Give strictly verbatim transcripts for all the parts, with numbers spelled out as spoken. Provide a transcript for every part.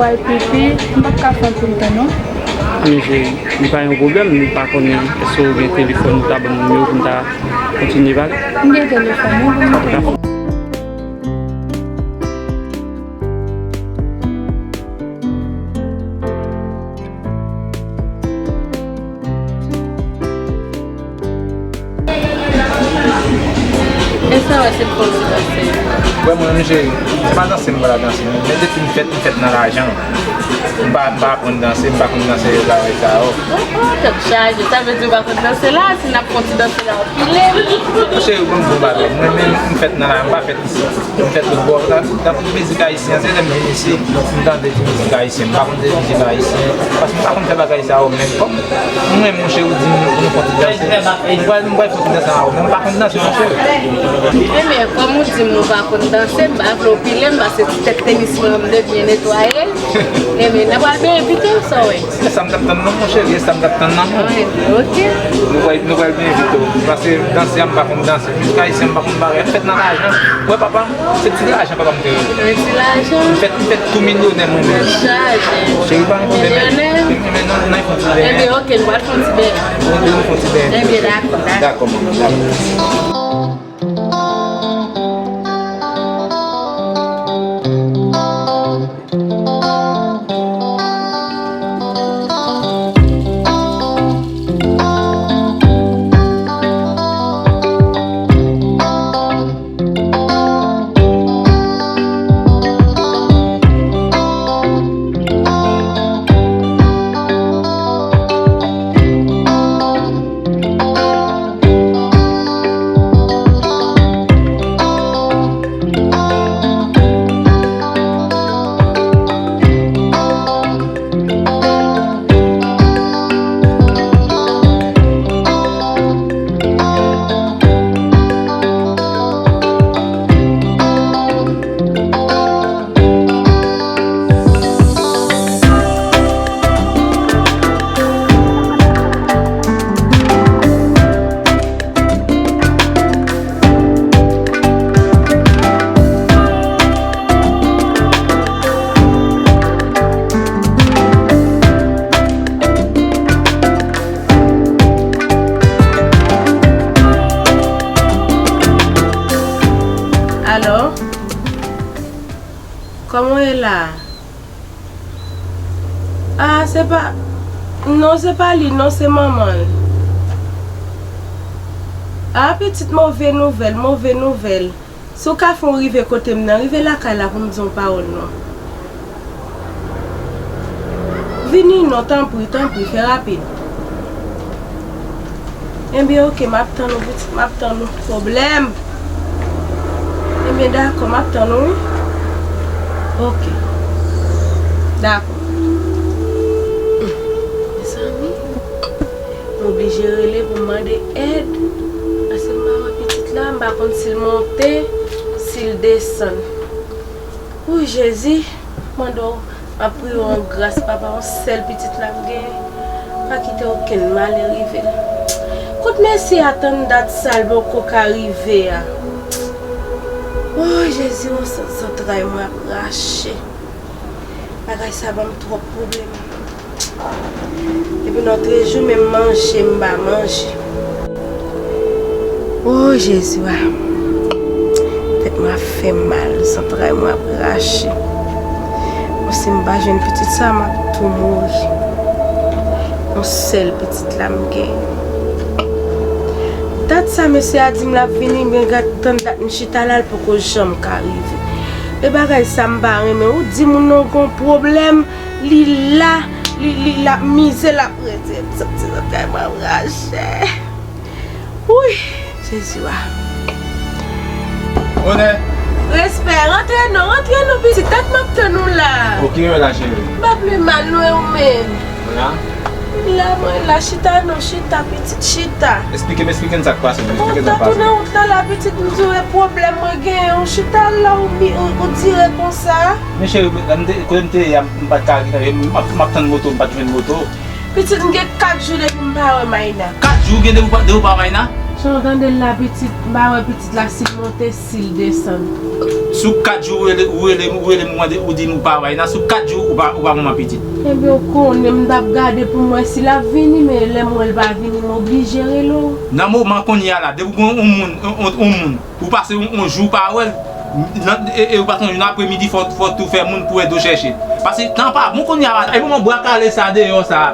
Pral pipi, m p ap ka fè anpil tan non. Anben cheri, li pa yon pwoblèm, m pa konnen èske w gen telefòn ou ta ban m nimewo pou m ta kontinye pale. M gen telefòn wi, ban m nimewo. E sa w wè se l fè w ti danse? Wè mwen menm cheri, se pa danse m pral danse non. Men depi m fèt, m fèt nan lajan. M pa, m pa aprann danse, m pa konn danse bagay sa yo. Oh, oh, tèt chaje. Sa vle di w pa konn danse la, si n ap fè yon ti danse la, w ap pile m. Cheri, ban m di w yon bagay. Mwen menm, m fèt nan lajan, m pa fèt isit. M fèt lòt bò. Nan, nan mizik ayisyen, se lè m vin isit, m tande ti mizik ayisyen. M pa konn se mizik ayisyen, paske m pa konn fè bagay sa yo menm. Kòm mwen, monchè, ou di m pou nou fè yon ti danse. M pral, m pral fè yon ti danse avè w, men m pa konn danse, monchè. Ebyen, kòm ou di m ou pa konn danse, m pa vle w pile m, paske ti tèt tenis mwen yo m te byen netwaye l. Ebyen, n a pral byen envite w, sa w wè. Se sa m t ap tann nan, monchè, se sa m t ap tann nan. Ah, ebyen, oke. Nou pral, nou pral byen envite w, paske danse a m pa konn danse. Mizik ayisyen, m pa konn bagay. M fèt nan lajan. Wè, papa, se ti lajan papa m te rele. Yon ti lajan. M fèt, m fèt tou milyonè mwen menm. Chaje. Cheri, pa gen pwoblèm. Milyonè. Cheri, men non, non, fè yon ti bèyè. Ebyen, oke, nou pral fè yon ti bèyè. Oke, nou fè yon ti bèyè. Ebyen, dakò, dakò. Dakò, manman, dakò. Alò? Kòman w ye la? Ah, se pa, non, se pa li, non, se manman l. Ah, pitit, move nouvèl, move nouvèl. Si w ka fè w rive kote m nan, rive lakay la pou m di w yon pawòl non. Vini non, tanpri, tanpri, fè rapid. Ebyen, oke, m ap tann ou, pitit, m ap tann ou. Pwoblèm. Ebyen, dakò, m ap tann ou, wi. Oke. Dakò. Mezanmi, m oblije rele pou m mande èd. Paske m pa wè pitit la, m pa konn si l monte, si l desann. Wi, Jezi, mande w, m ap priye w an gras, papa, yon sèl pitit la m genyen. Pa kite okenn malè rive l. Kot mesye a tann dat sa l poko ka rive a? O Jezi, o, san, zantray mwen ap rache. Bagay sa ban m twòp pwoblèm. Depi nan trèz jou, menm manje, m pa manje. O Jezi a, tèt mwen ap fè m mal, zantray mwen ap rache. Bon, si m pa jwenn pitit sa, m ap tou mouri. Yon sèl pitit la m gen. Dat sa mesye a di m l ap vini, men gad tann dat m chita la, l poko janm ka rive. E bagay sa m pa renmen. Ou di moun nan w gon pwoblèm, li la, li, li, l ap mize, l ap rete. M santi zantray mwen ap rache. Wouy, Jezi a. Onè. Respè, rantre non, rantre non, pitit, dat m ap tann ou la. Ok, mwen la, cheri. M pa vle mal non, e ou menm? Mwen la. Mwen la, mwen la, chita non, chita, pitit, chita. Eksplike m, eksplike m sa k pase, eksplike m sa k pase. Ou nan wout la, la, pitit, m di w, e pwoblèm mwen genyen, ou chita la, ou mi-, ou, ou dire konsa. Men cheri, m te, kote m te ye a, m pa t ka, m ap, m ap tann moto, m pa t jwenn moto. Pitit, m gen kat jou depi m pa wè Mayna. Kat jou gen depi w pa, depi w pa wè Mayna? Jan w tande l la, pitit, m pa wè pitit la si l monte, si l desann. Sou kat jou, ou rele, ou rele m, ou rele m, ou mande, ou di m ou pa wè Mayna. Sou kat jou, ou pa, ou pa ban mwen pitit. Ebyen, ou konnen, m t ap gade pou m wè si l ap vini, men lè m wè l pa vini, m oblije rele w. Nan moman kounye a la, depi w gen yon moun, yon, yon, yon moun, ou pase yon, yon jou pa wè l, nan, e, e ou pase yon jounen apremidi, fò, fò w tou fè moun pou ede w chèche l. Paske tan pa bon kounye a, e moman bwa kale sa deyò sa.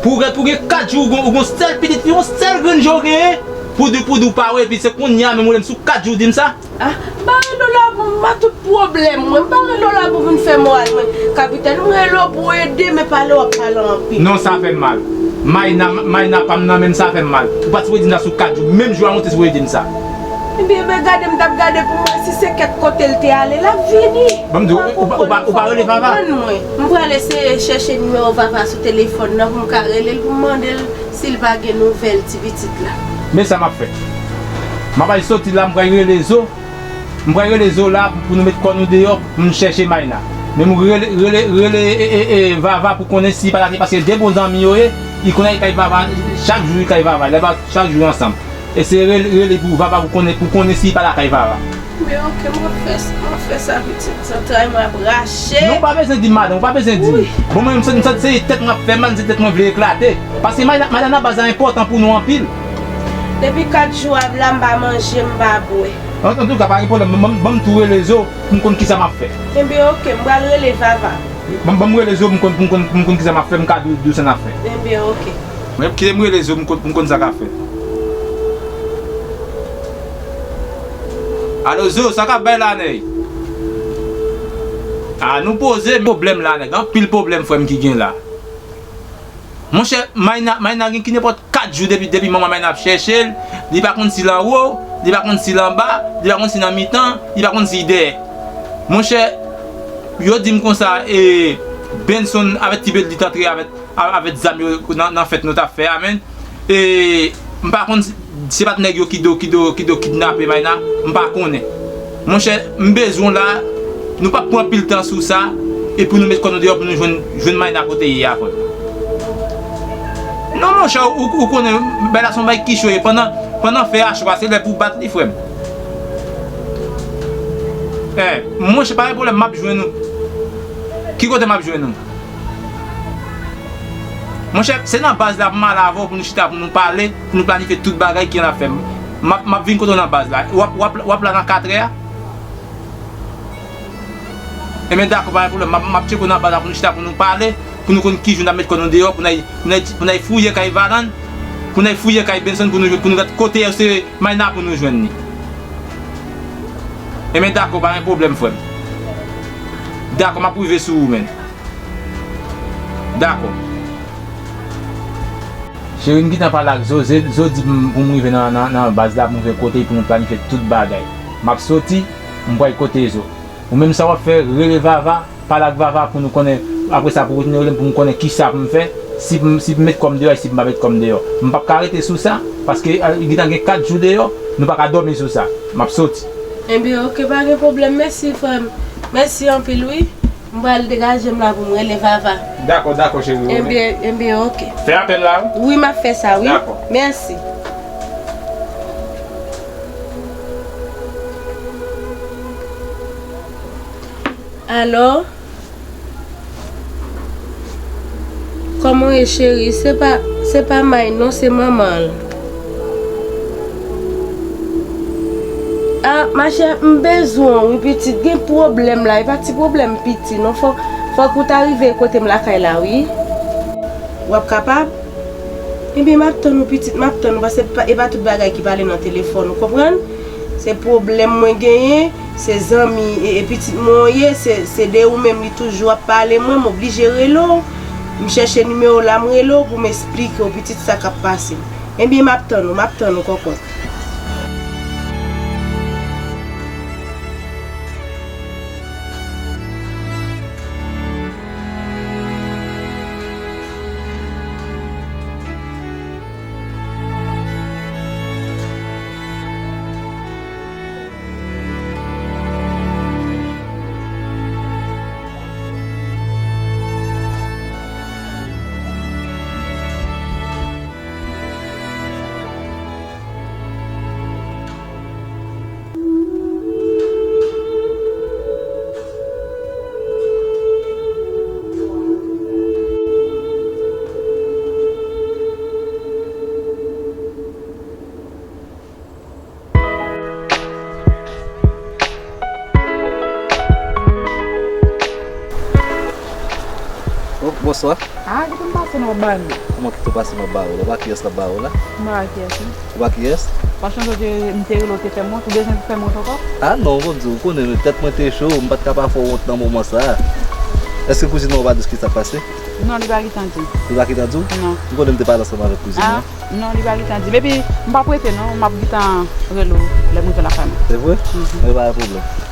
Pou w gen, pou w gen kat jou, ou gen, ou gen yon sèl pitit fi, yon sèl grenn je w genyen, pou di, pou di w pa wè, epi se kounye a menm ou rele m sou kat jou w di m sa? Ah, m pa rele w la pou m, m pa tout pwoblèm mwen, m pa rele w la pou vin fè moral mwen. Kapitèn, m rele w pou w ede, men pale w ap pale anpil. Non, sa fè m mal. Mayna, Mayna pa m nan men m, sa fè m mal. Ou pa t sipoze di m sa sou kat jou, menm jou a monte sipoze di m sa. Ebyen, men gade, m t ap gade pou m wè si se kèk kote l te ale, l ap vini. Ban m di w, ou, ou pa, ou pa, ou pa rele Vava? Konprann mwen. M pral eseye chèche nimewo Vava sou telefòn nan pou m ka rele l, pou m mande l si l pa gen nouvèl ti pitit la. Men sa m ap fè. M ap al soti la, m pral rele Zo. M pral rele Zo la pou nou met kò nou deyò pou nou chèche Mayna. Men m rele, rele, rele, e, e, e, Vava pou konnen si li pa lakay, paske de bon zanmi yo ye, li konnen li kay Vava, chak jou li kay Vava, lè pa chak jou ansanm. Eseye rele, rele pou Vava pou konnen, pou konnen si li pa lakay Vava. Men oke, m ap fè sa, m ap fè sa, pitit, zantray mwen ap rache. Non, ou pa bezwen di m, madanm, ou pa bezwen di m. Wi. Bon, mwen, m santi, m santi se tèt mwen ap fè mal, se tèt mwen vle eklate. Paske Mayna, Mayna nan baz la enpòtan pou nou anpil. Depi kat jou ap la, m pa manje, m pa bwè. An, antouka, pa gen pwoblèm. Ban m, ban m tou rele Zo pou m konn kisa m ap fè. Enben, oke, m pral rele Vava. Ban m, ban m rele Zo pou m konn, pou m konn, pou m konn kisa m ap fè, m ka di w, di w sa n ap fè. Enben, oke. Mwen, kite m rele Zo pou m konn, pou m konn sa k ap fè. Alo, Zo, sa k ap bay la, nèy? A, nou poze, men pwoblèm la, nèg. Anpil pwoblèm, frè m, ki gen la. Monchè, Mayna, Mayna gen ki nenpòt kat jou depi, depi manman Mayna ap chèche l, li pa konn si l anwo, li pa konn si l anba, li pa konn si nan mitan, li pa konn si l dèyè. Monchè, yo di m konsa, e, Benson avèk Ti Bèl li t antre avèk, a-, avèk zam yo nan, nan fèt nou t ap fè a, men. E, m pa konn si se pa t nèg yo ki do, ki do, ki do kidnape Mayna, m pa konnen. Monchè, m bezwen w la, nou p ap pran anpil tan sou sa, e pou nou met kò nou deyò pou nou jwenn, jwenn Mayna kote ye a, frè m. Non, monchè, ou, ou konnen, bagay la se yon bagay ki cho ye. Pandan, pandan fè a cho a, se lè pou bat li, frè m. Eh, monchè, pa gen pwoblèm, m ap jwenn ou. Ki kote m ap jwenn ou? Monchè, se nan baz la pou m ale avè w, pou nou chita, pou nou pale, pou nou planifye tout bagay ki n ap fè. M ap, m ap vin kote w nan baz la. W ap, w ap, w ap la nan katrè a? Enben, dakò, pa gen pwoblèm. M ap, m ap tcheke w nan baz la pou nou chita, pou nou pale, pou nou konn ki jou n ap met kò nou deyò, pou n al, pou n al, pou n al fouye kay Valann, pou n al fouye kay Benson, pou nou, pou nou gade kote se Mayna pou nou jwenn li. Enben, dakò, pa gen pwoblèm, frè m. Dakò, m ap rive sou ou, menn. Dakò. Cheri, m gentan pale ak Zo. Zo, Zo di m pou m rive nan, nan, nan baz la, pou m rive kote l, pou nou planifye tout bagay. M ap soti, m pral kote Zo. Ou menm sa w ap fè, rele Vava, pale ak Vava pou nou konnen, apre sa pou kontine rele m pou m konnen kisa pou m fè, si m, si m met kò m deyò e si m pa met kò m deyò. M p ap ka rete sou sa, paske, a, li gentan gen kat jou deyò, nou pa ka dòmi sou sa. M ap soti. Enben, oke, pa gen pwoblèm. Mèsi, frè m. Mèsi anpil, wi. M pral degaje m la pou m rele Vava. Dakò, dakò, cheri, wi. Enben, enben, oke. Fè apèl la, wi. Wi, m ap fè sa, wi. Dakò. Mèsi. Alo? Kòman w ye, cheri? Se pa, se pa May non, se manman l. Ah, machè, m bezwen w, wi, pitit. Gen pwoblèm la. E pa ti pwoblèm piti, non. Fò, fòk ou ta rive kote m lakay la, wi. W ap kapab? Ebyen, m ap tann ou, pitit, m ap tann ou, paske pa, e pa tout bagay ki pale nan telefòn, ou konprann? Se pwoblèm mwen genyen, se zanmi e, e pitit mwen w ye, se, se de ou menm li toujou ap pale mwen, m oblije rele w. M chèche nimewo w la, m rele w pou m esplike w, pitit, sa k ap pase. Ebyen, m ap tann ou, m ap tann ou, kòkòt. Bonswa. Ah, depi m pase nan w ba m. Kòman ki tou pase m ap ba ou la? Ou pa kiyès k ap ba ou la? M pa kiyès, wi. Ou pa kiyès? Ou pa sonje w te, m te rele w te fè m wont, ou bezwen fè m wont ankò? Ah non, bon, di ou konnen, men tèt mwen te cho, m pa t ka pa fè w wont nan moman sa a. Èske kouzin mwen pa di w ki sa k pase? Non, li pa gentan di m. Li pa gentan di w? Non. M konnen m te pale ansanm avèk kouzin mwen. Ah, non, li pa gentan di m. Epi, m p ap rete non, m ap gentan rele w lè m rive lakay mwen. Se vre? Mhm. Men pa gen pwoblèm.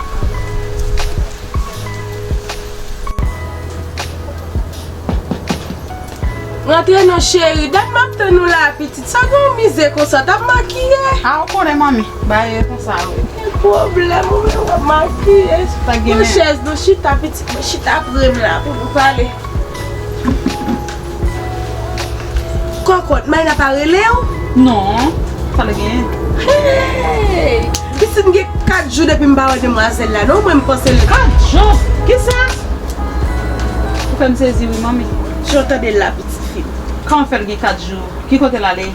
Rantre non cheri, dat m ap tann ou la pitit, sa gen yon mizè konsa, t ap makiye? A, ou konnen manmi, bagay yo konsa wi. Gen pwoblèm, ou menm w ap makiye. Pran chèz non, chita pitit mwen, chita pre m la pou nou pale. Kòkòt, Mayna pa rele w? Non, sa l genyen? Hey! Pitit m gen kat jou depi m pa wè demwazèl la non, mwen m panse l. Kat jou? Kisa? Ou fè m sezi wi manmi. Jan w tande l la pitit fi m. Kòman fè l gen kat jou? Ki kote l ale?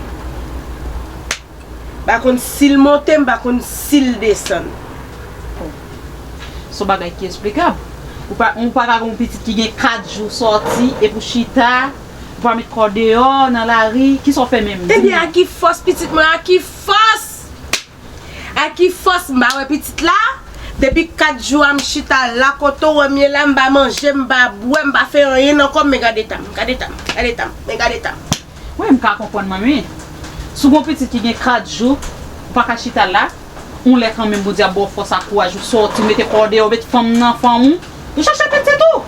M pa konn si l monte, m pa konn si l desann. Se yon bagay ki esplikab. Ou pa, ou pa ka gen yon pitit ki gen kat jou sòti epi w chita, ou pa met kò w deyò nan lari, kisa w fè menm? Ebyen, a ki fòs pitit mwen, a ki fòs? A ki fòs m pa wè pitit la? Depi kat jou a m chita la, kote w wè m ye la, m pa manje, m pa bwè, m pa fè anyen nan kò m, men gade eta m, gade eta m, gade eta m, men gade eta m. Wi, m ka konprann manmi. Si w gen yon pitit ki gen kat jou, ou pa ka chita la, yon lè kanmenm Bondye ap ba w fòs ak kouraj, ou sòti, ou mete kò w deyò, ou met fanm nan fanm ou, ou chache pitit ou.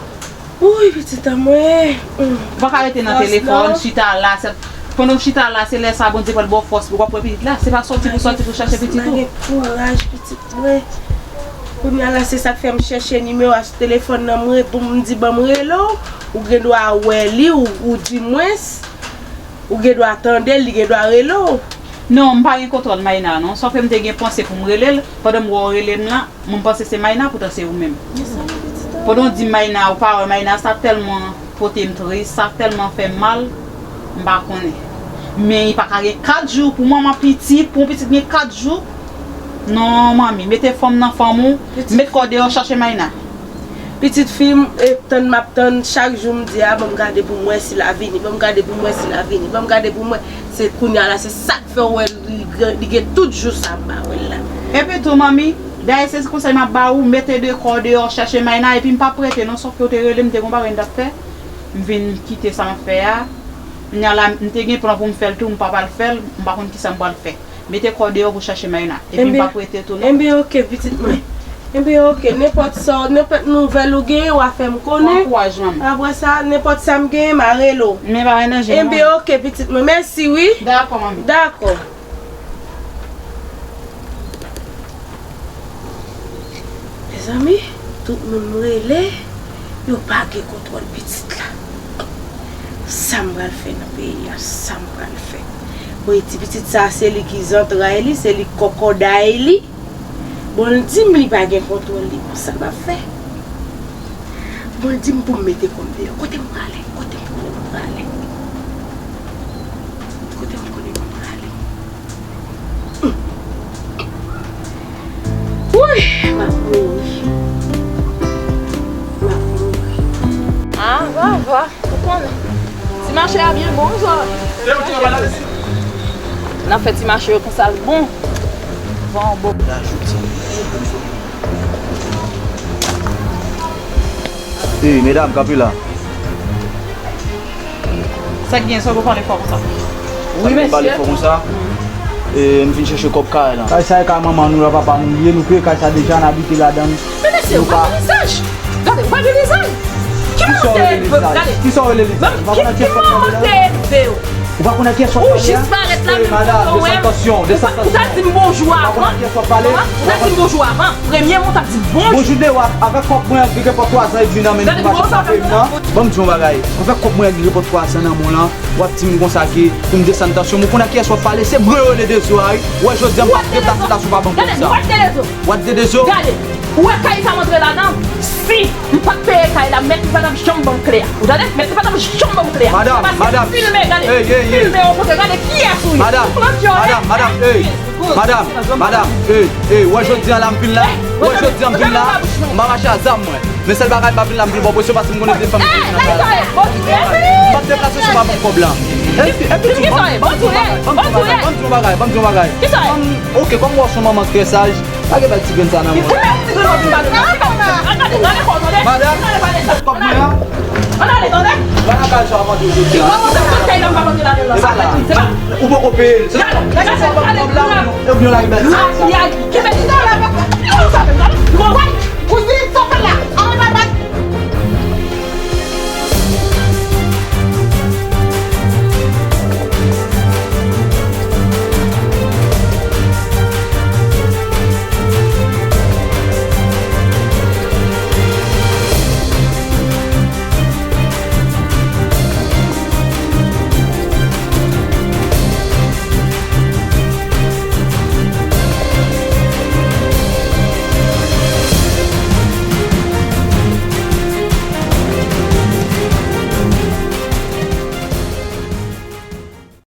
Wi, pitit an mwen. Ou pa ka rete nan telefòn, chita la, se, pandan w chita la, se lè sa Bondye pral ba w fòs, ou ap wè pitit la, se pa sòti pou sòti pou chache pitit ou. Gen kouraj, pitit mwen. Kounye a la, se sa k fè m chèche nimewo a sou telefòn nan, m re-, pou m di ban m rele w, ou gen dwa wè li, ou, ou di mwens. Ou gen dwa tande l, li gen dwa rele w. Non, m pa gen kontwòl Mayna non. Sa fè m te gen panse pou m rele l, pandan m wè w rele m lan, mwen m panse se Mayna, poutan se ou menm. Pandan w di m Mayna, ou pa wè Mayna, sa tèlman pote m tris, sa tèlman fè m mal, m pa konnen. Men li pa ka gen kat jou pou manman pitit, pou yon pitit gen kat jou. Non, manmi, mete fanm nan fanm ou, met kò w deyò, chache Mayna. Pitit fi m, e, tann m ap tann, chak jou m di, a, ban m gade pou m wè si l a vini, ban m gade pou m wè si l a vini, ban m gade pou m wè. Se kounye a la, se sa k fè w wè li, li gen tout jou sa m pa wè l la. Epi tou, manmi, dayè se konsèy m ap ba ou, mete de kò w deyò, chache Mayna, epi m p ap rete non, sòf ke w te rele m, m te gen yon bagay m t ap fè, m vin kite sa m ap fè a. Kounye a la, m te gen plan pou m fè l tou, m pa pral fè l, m pa konn kisa m pral fè. Mete kò w deyò pou chache Mayna. Epi m p ap rete tou non. Enben, oke, pitit mwen. Enben, oke, nenpòt sa, nenpòt nouvèl ou genyen, w a fè m konnen. Bon kouraj, manmi. Apre sa, nenpòt sa m genyen, m a rele w. Men pa gen danje non. Enben, oke, pitit mwen. Mèsi, wi. Dakò, manmi. Dakò. Mezanmi, tout moun m rele, yo pa gen kontwòl pitit la. Sa m pral fè nan peyi a, sa m pral fè? Bon, e ti pitit sa, se li ki zantray li, se li kòkòday li. Bon, l di m li pa gen kontwòl li, bon, sa m ap fè? Bon, l di m pou m mete kò m deyò. Kote m prale? Kote m konnen m prale? Kote m konnen m prale? Wouyy, m ap mouri. M ap mouri. Ah, va, va. Ou konnen. Ti mache a byen bon, zò. N ap fè ti mache yo konsa l bon. Van bon. Ey, medam, kanpe la. Sa k gen, sa w pale fò konsa? Wi, mesye. Pale fò konsa? E, m vin chèche kòb kay la. Kay sa e kay manman nou la, papa nou li ye, nou peye kay sa deja, n abite ladan l. Men mesye, ou pa gen lizaj. Gade, ou pa gen lizaj. Ki manman te elve w? Gade. Kisa w rele lizaj? Ki manman te elve w? Ou pa konn ak kiyès w ap pale a? Ou jis parèt la, men ou wè. Ou ta di m bonjou avan. Ou ta di m bonjou avan. Premye mwen, ou ta di m bonjou. Bonjou de w avèk kòb mwen ak gen pòt twa zan e dmi nan men m pou m achte sa krèm nan. Ban m di w yon bagay. Avèk kòb mwen ak gen pòt twa zan nan men w lan, w ap di m konsa ke pou m desann tansyon m. Ou konn ak kiyès w ap pale? Se bro yo rele Dezo a, wi. Wè, jodi a m p ap deplase la si w pa ban m kòb sa. Gade, ou pa te Dezo. W ap te Dezo? Gade. Ou wè kay sa m antre ladan? Si m pa t peye kay la, mèt li pa t ap janm ban m kle a. Ou tande? Mèt li pa t ap janm ban m kle a. Madam, madam. Paske filme, gade. Filme yo, montre, gade kiyès ou ye. Madam, madam, madam, ey. Madam, madam, ey, ey, wè jodi a la m vin la. Wè jodi a m vin la. M pa mache a zam mwen. Men sèl bagay m pa vin la m vin ba w presyon paske m konnen se fanm ki vin la. M pa t deplase si w pa ban m kòb la. Epi, epi tou, ban m di yon bagay, ban m di yon bagay, ban m di yon bagay, ban m di yon bagay. Oke, kòm w wè w se yon manman trè saj, lage bèl ti grenn sa nan mwen. Madam, kòb mwen an. Ann ale, tande. Ann ale, tande. Mwen nan kay sa avan tou jodi a. Ou poko peye l. Se sa w ban m kòb la, ou byen lage bèl ti grenn sa.